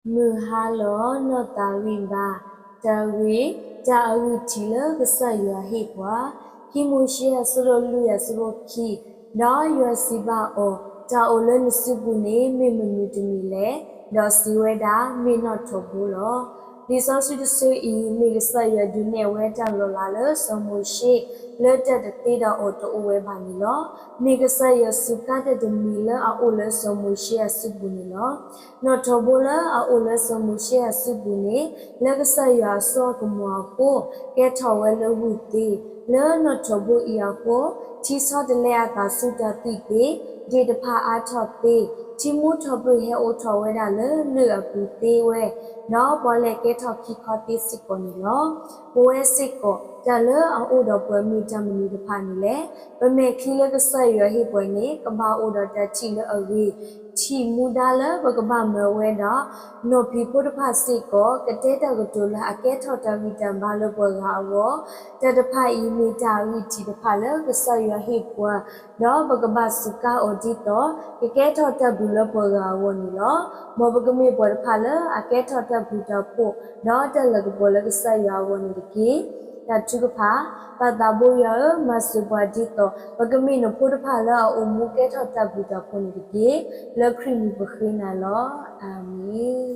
မုၢ်ဟါလီၤနီၢ်သးရံၣ်ဘၣ်. တၢ်ဂ့ၢ်, တၢ်အဂံၢ်ထံးလၢကစၢ်ယွၤဟ့ၣ်ပှၤ, ခံမိၤၡ့အဆၢဒိၣ်လွံၢ်အဆၢဖိခံ, ဒီးယွၤစံးဘၣ်အီၤ, တၢ်အိၣ်လၢနစုပူၤန့ၣ်မ့ၢ်မနုၤတမံၤလဲၣ်. ဒီးစံးဝဲဒၣ်, မ့ၢ်နီၣ်ထိးဘိလီၤ. လံာ်စီဆှံတဆၢအံၤ မ့ၢ်ကစၢ်ယွၤဒုးနဲၣ်ဝဲတၢ်လီၤလးလၢစီၤမိၤၡ့ လၢတၢ်တသ့ဒီးအီၤတအိၣ်ဝဲဘၣ်န့ၣ်လီၤ. မ့ၢ်ကစၢ်ယွၤစူးကါတၢ်တမံၤလၢအအိၣ်လၢစီၤမိၤၡ့အစုပူၤန့ၣ်လီၤ. နီၣ်ထိးဘိလၢအအိၣ်လၢစီၤမိၤၡ့အစုပူၤန့ၣ် လၢကစၢ်ယွၤအစိအကမီၤအဃိ ကဲထီၣ်ဝဲလၢဂုၢ်သ့, လၢနီၣ်ထိးဘိအံၤအဃိ ထံဆီတလဲအသးဆူတၢ်သွံၣ်သ့, ဒ့ၣ်တဖၣ်အါထီၣ်သ့, ထံမူထီၣ်ပၢၢ်ဟဲအိၣ်ထီၣ်ဝဲဒၣ်လၢလၢၢ်အပူၤသ့ဝဲ, ဒီးပှၤလဲၤကဲထီၣ်ခံခီသ့စ့ၢ်ကီးန့ၣ်လီၤ. ပဝဲစ့ၢ်ကီး တၢ်လၢအအိၣ်ဒီးပှၤမ့ၢ်တၢ်မနုၤတဖၣ်န့ၣ်လဲၣ်. ပမဲာ်ချံလၢကစၢ်ယွၤဟ့ၣ်ပှၤန့ၣ် ကဘၣ်အိၣ်ဒီးတၢ်ထံၣ်လၢအဂ့ၤ, ထံၣ်မူဒါလၢပကဘၣ်မၤဝဲဒီး နီၢ်ဖံးဖိတဖၣ်စ့ၢ်ကီး ကတဲတၢ်ကတိၤလၢအကဲထီၣ်တၢ်ဂံၢ်တၢ်ဘါလၢပှၤဂၤအဂီၢ်, တၢ်တဖၣ်အံၤမ့ၢ်တၢ်အဂံၢ်ထံးတဖၣ်လၢကစၢ်ယွၤဟ့ၣ်ပှၤ, ဒီးပကဘၣ်စူးကါအီၤဒ်သိး ကကဲထီၣ်တၢ်ဘျုးလၢပှၤဂၤအဂီၢ်န့ၣ်လီၤ. မ်ပကမ့ၢ်ပှၤတဖၣ်လၢအကဲထီၣ်တၢ်ဘျုးတၢ်ဖှိၣ် ဒီးတၢ်လၤကပီၤလၢကစၢ်ယွၤအဂီၢ်န့ၣ်တက့ၢ်. တၢ်ထုကဖၣ်, ပၢ်သးဘိယွၤဧၢ, မၤစၢၤပှၤဒ်သိး ပကမ့ၢ်နဖိတဖၣ်လၢအအိၣ်မူကဲထီၣ်တၢ်ဘျုးတၢ်ဖှိၣ်န့ၣ်တက့ၢ်. လၢခရံာ်မံၤပဃ့နၤလီၤ. အၤမ့ၣ်.